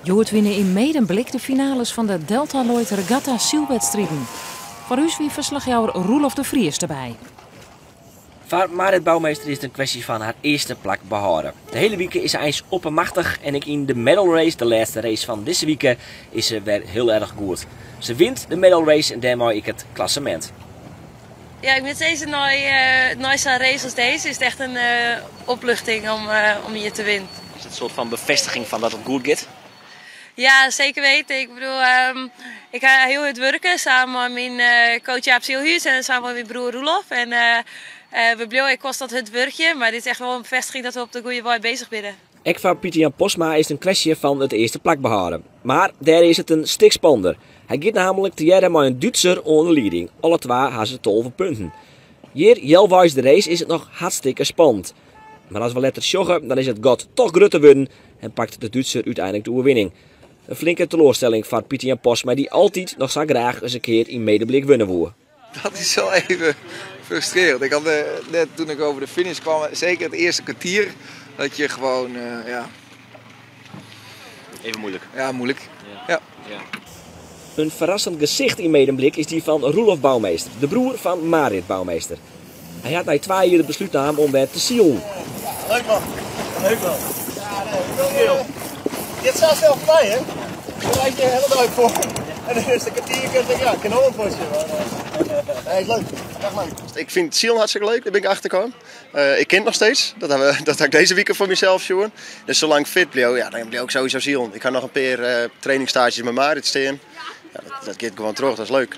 Hjoed wiene yn Medemblik de finales fan de Delta Lloyd Regatta sylwedstriden. Foar ús wie ferslachjouwer Roelof de Vries derby. Foar Marit Bouwmeester is it in kwestje fan har earste plak behâlde. De hiele wike is se eins oppermachtich en ek yn de medal race, de lêste race fan dizze wike, is se wer hiel erch goed. Se wint de medal race en dêrmei ek it klassemint. Ja, ik moet sizze, nei sa'n race as dizze is it echt in opluchting om hjir te winnen. Is it in soart fan befêstiging fan dat it goed giet? Ja, seker weten. Ik bedoel, ik ha hiel hurd wurke samen mei myn coach Jaap Zielhuis en samen mei myn broer Roelof. En we bliuwe ek konstant hurd wurkjen, mar dit is echt wol in befêstiging dat we op de goede wei bezich binne. Ek foar Pieter Jan Postma is it in kwestje fan it earste plak behâlde. Mar dêr is it in stik spannender. Hy giet nammentlik tegearre mei in Dútser oan de lieding. Alle twa ha se 12 punten. Hjir healweis de race is it noch hartstikke spannend. Mar as we letter sjogge, dan is it gat toch grutter wurden en pakt de Dútser úteinlik de oerwinning. In flinke teloarstelling foar Pieter Jan Postma, dy't altyd noch sa graach ris in kear yn Medemblik winne woe. Dat is wel even frustrerend. Ik had net toen ik over de finish kwam, zeker het eerste kwartier, dat je gewoon, ja. Even moeilijk. Ja, moeilijk. Ja. Ja. In ferrassend gesicht yn Medemblik is dy fan Roelof Bouwmeester, de broer fan Marit Bouwmeester. Hy hat nei 2 jier it beslút naam om wer te silen. Leuk man, leuk man. Ja, nee, dit staat snel voorbij, hè? Dan lijkt je helemaal uit voor. En dan is de kwartier, denk ik, ja, ik kan nog een potje. Maar, nee, is leuk. Echt leuk. Ik vind het silen hartstikke leuk, daar ben ik achtergekomen. Ik ken het nog steeds, dat hebben we, dat heb ik deze week voor mezelf sjoen. Dus zolang ik fit blijf, ja, dan blijf ik sowieso silen. Ik ga nog een paar trainingstages met Marit staan. Ja, dat gaat gewoon terug, dat is leuk.